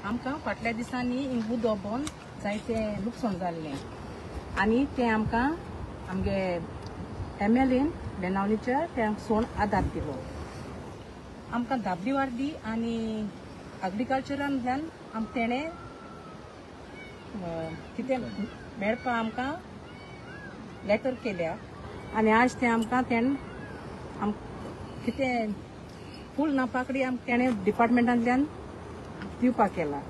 आमकां फाटल्या दिसांनी उदक बंद जायते लुकसाण जाल्लें आनी तें आमकां आमगे MLAन बेनावलीच्या तें सोण आदार दिलो. आमकां धाबली वार्दी आनी एग्रीकल्चरांतल्यान तेणें कितें मेळपा आमकां लेटर केल्या आनी आज तें आमकां तेणें कितें फूल ना पाकडी आमकां तेणें डिपार्टमेंटांतल्यान दिवपाक केला.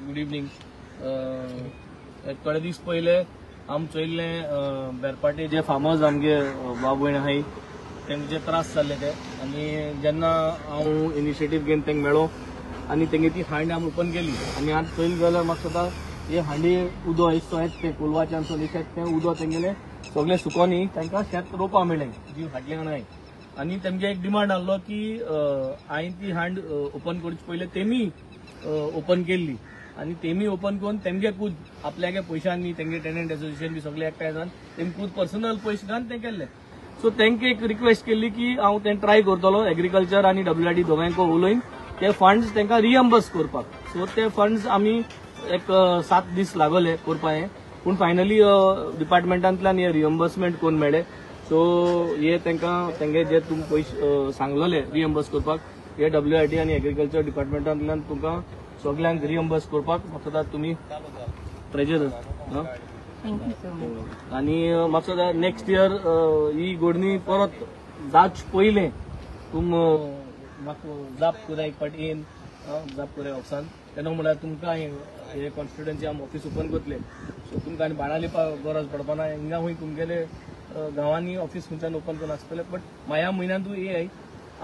Good evening. थोडे दीस पयले आम चोयल्लें बेरपाटे जे फार्मर्स आमगे बाब भयण आहाय तेंचे जे त्रास जाल्ले ते, आनी जेन्ना हांव इनिशिएटीव घेवन तेंका मेळो आनी तेंगे ती हांड आमी ओपन केली आनी आतां चोयलें जाल्यार म्हाका दिसता हे हांडी उदक आयज तो येता तें कोलवाच्यान शेत तें उदक तेंगेलें सगळें सुकोनी तांकां शेत रोवपा मेळ्ळें जी फाटल्यान आहाय. आनी तेमगे एक डिमांड आहलो की हांवें ती हांड ओपन करचे पयलें तेमी ओपन केल्ली आनी तेमी ओपन करून तेमगे खूद आपल्यागे पयशांनी तेंगे टेनंट एसोसिएशन बी सगळे एकठांय जावन तेमी खूद पर्सनल पयशे घालून तें केल्लें. सो तेंकां एक रिक्वेस्ट केल्ली की हांव तें ट्राय करतलो एग्रीकल्चर आनी WID दोगांयको उलोवन ते फंड्स तेंकां रिएम्बर्स करपाक. सो ते फंड्स आमी एक 7 दीस लागले करपाक हें, पूण फायनली डिपार्टमेंटांतल्यान हे रिएम्बर्समेंट करून मेळ्ळे. सो हे तेंकां तेंगे जे तुमी पयशे सांगलेले रिएम्बर्स करपाक हे WID आनी एग्रीकल्चर डिपार्टमेंटांतल्यान तुमकां सगल्यांक रिएम्बर्स करपाक म्हाका तुमी ट्रेजरर. आनी म्हाका नेक्स्ट इयर ही गोडणी परत जाच पयलें तुम म्हाका जाप कराय एक फावट येन जाप कराय ऑफिसान तेन्ना म्हणल्यार तुमकां हे कॉन्स्टिट्युएन्सी आमी ऑफिस ओपन करतले. सो तुमकां आनी बाणाली गरज पडपाना, हिंगा खूंय तुमगेले गांवांनी ऑफिस खंयच्यान ओपन करून आसतले. बट माया म्हयन्यांतूय येय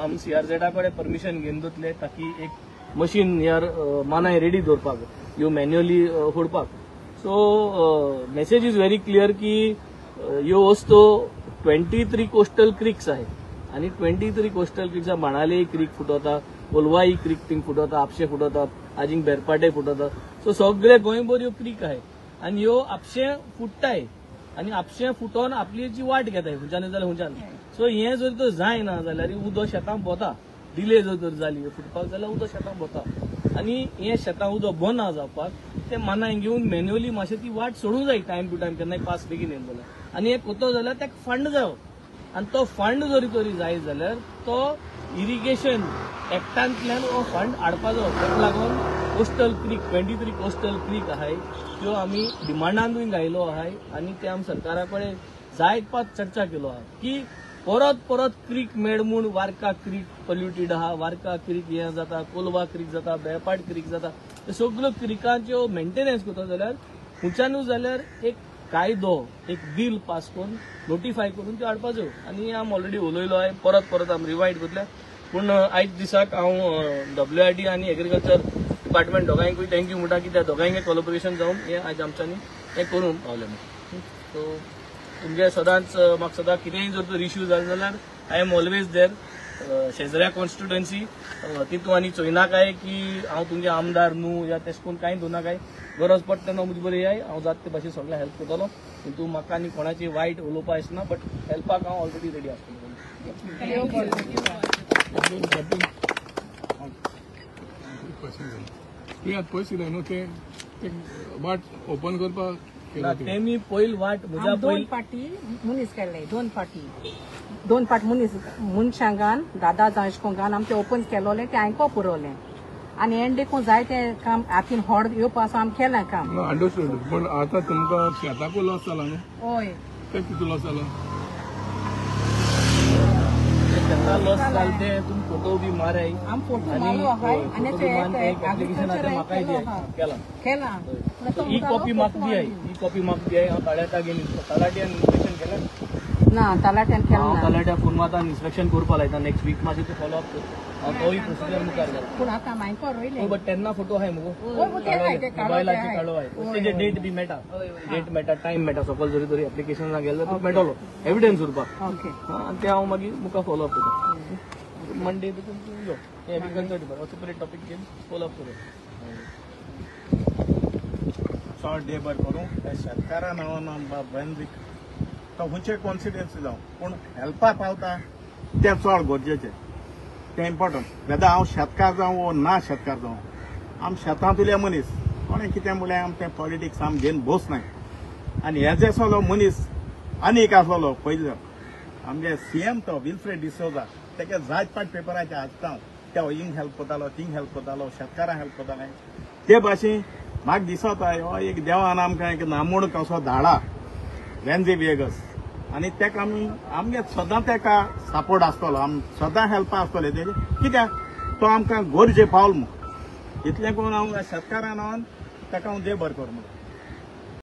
आमी CRZा कडेन परमिशन घेवन दवरतले ताकी एक मशीन यार मानाय रेडी दवरपाक ह्यो manually फोडपाक. So message is very clear की ह्यो वस्तू 23 कोस्टल क्रिक्स आहे आनी 23 कोस्टल क्रिक्स बाणाले क्रीक फुटवता, कोलवाई क्रीक थिंग फुटवता, आपशे फुटवता, आजींक बेरपाटे फुटवता. सो सगळे गोंयभर ह्यो क्रीक आहे आनी ह्यो आपशे फुट्टाय आनी आपशे फुटोवन आपली जी वाट घेताय खंयच्यान जाल्यार खंयच्यान. सो हें जर तर जायना जाल्यार उदक शेतां भोंवता, डिले जर तर जाली फुटपाक जाल्यार उदक शेतां भोंवता आनी हें शेतां उदक बंद जावपाक ते मानाय घेवन मॅन्युअली मातशें ती वाट सोडूंक जाय टायम टू टायम, केन्नाय पास बेगीन येयलो जाल्यार. आनी हें करतो जाल्यार ताका फंड जायो आनी तो फंड जरी तरी जाय जाल्यार तो इरिगेशन एक्टांतल्यान हो फंड हाडपा जायो. ताका लागून कोस्टल क्रीक 23 कोस्टल क्रीक आहाय त्यो आमी डिमांडानूय घायलो आहाय आनी ते आमी सरकारा कडेन जायत पात चर्चा केलो आहा की परत परत क्रीक मेड म्हूण वार्का क्रीक पॉल्युटेड आहा, वार्का क्रीक हें जाता, कोलवा क्रीक जाता, बेळपाट क्रीक जाता, ते सगळ्यो क्रिकांच्यो मेंटेनन्स करता जाल्यार खंयच्यानूय जाल्यार एक कायदो एक बील पास करून नोटिफाय करून त्यो हाडपा जायो. आनी आमी ऑलरेडी उलयलो आहाय, परत परत आमी रिवायड करतले. पूण आयज दिसाक हांव WID आनी एग्रीकल्चर डिपार्टमेंट दोगांयकूय thank you म्हणटा की त्या दोगांयकूय कोलॉबरेशन जावन हें आयज आमच्यांनी हें करूंक पावलें. सो तुमगे सदांच म्हाका सदां कितेंय जर तर इश्यू जाले जाल्यार I am always there. शेजऱ्या कॉन्स्टिट्युएन्सी तितून आनी चोयनाकाय की हांव तुमगे आमदार न्हू या तेश कोण कांय दवरनाकाय, गरज पडटा तेन्ना म्हजे बरें येयाय, हांव जाता ते भाशेन सगळें हेल्प करतलो. तितून म्हाका आनी कोणाची वायट उलोवपा आसना, बट हेल्पाक हांव ऑलरेडी रेडी आसतलो. पयशे न्हू ते वाट ओपन करपाक तेमी पयल वाट म्हज्या दोन पाटी मनीस केल्ले, दोन पाट मनीस मनशांगान दादा जावं अशें कोण घालून आमचें ओपन केलोलें तें हांवें पुरवलें आनी एंड देखून जाय तें काम हातीन होड येवपा आसा आमी केलें काम. अंडरस्टूड, पण आतां तुमकां शेताकूय लॉस जाला न्हू? हय, तें कितें लॉस जाला? शेतां लॉस जालें तें तुमी फोटो बी माराय, आमी फोटो मारलो आहाय आनी केलां. ही कॉपी म्हाका दियाय, ही कॉपी म्हाका दियाय, हांव तळ्याता घेवन तलाट्यान इन्स्पेक्शन केलें ना, तलाट्यान केलें ना, तलाट्या फोन मारता इन्स्पेक्शन करपा लायता नेक्स्ट वीक मातशें तें फॉलो अप कर. हांव तोय प्रोसिजर मुखार गेला. पूण आतां मायको रोयलें बट तेन्ना फोटो आहाय मुगो मोबायलाचेर काडलो आहाय, तेजे डेट बी मेळटा, डेट मेळटा, टायम मेळटा, सपोज जरी तरी एप्लिकेशन गेलें जाल्यार मेळटलो एविडन्स उरपाक. आनी तें हांव मागीर मुखार फॉलो अप करता. मंडे देखून तूं यो हें एग्रीकल्चर डिपार्टमेंट सेपरेट टॉपीक घेवन फॉलो अप करूं. चड लेबर करूं त्या शेतकारा नांवान बाब वेंद्रीक तो खंयचे कॉन्स्टिट्युएन्सी जावं पूण हेल्पा पावता तें चड गरजेचें, तें इम्पोर्टंट. वेदर हांव शेतकार जावं वो ना शेतकार जावं, आम शेतांतुले मनीस कोणें कितें म्हणल्यार आम तें पॉलिटिक्स आम घेवन बोस नाय. आनी हेजे आसलो मनीस आनी एक आसलो पयलो आमगे सीएम तो विल्फ्रेड डिसोजा, तेका जायत पाट पेपराचे आसता हांव, ते हिंग हेल्प करतालो, थिंग हेल्प करतालो, शेतकारांक हेल्प करताले. ते भाशेन म्हाका दिसता हो एक देवान आमकां एक नामूण कसो धाडा वेन्झी विएगस, आनी तेका आमी आमगे सदां तेका सपोर्ट आसतलो, आम सदां हेल्पा आसतले तेजे, कित्याक तो आमकां गरजे पावल म्हूण. इतलें करून हांव शेतकारां नांवान ताका हांव देव बरें करूं म्हणून.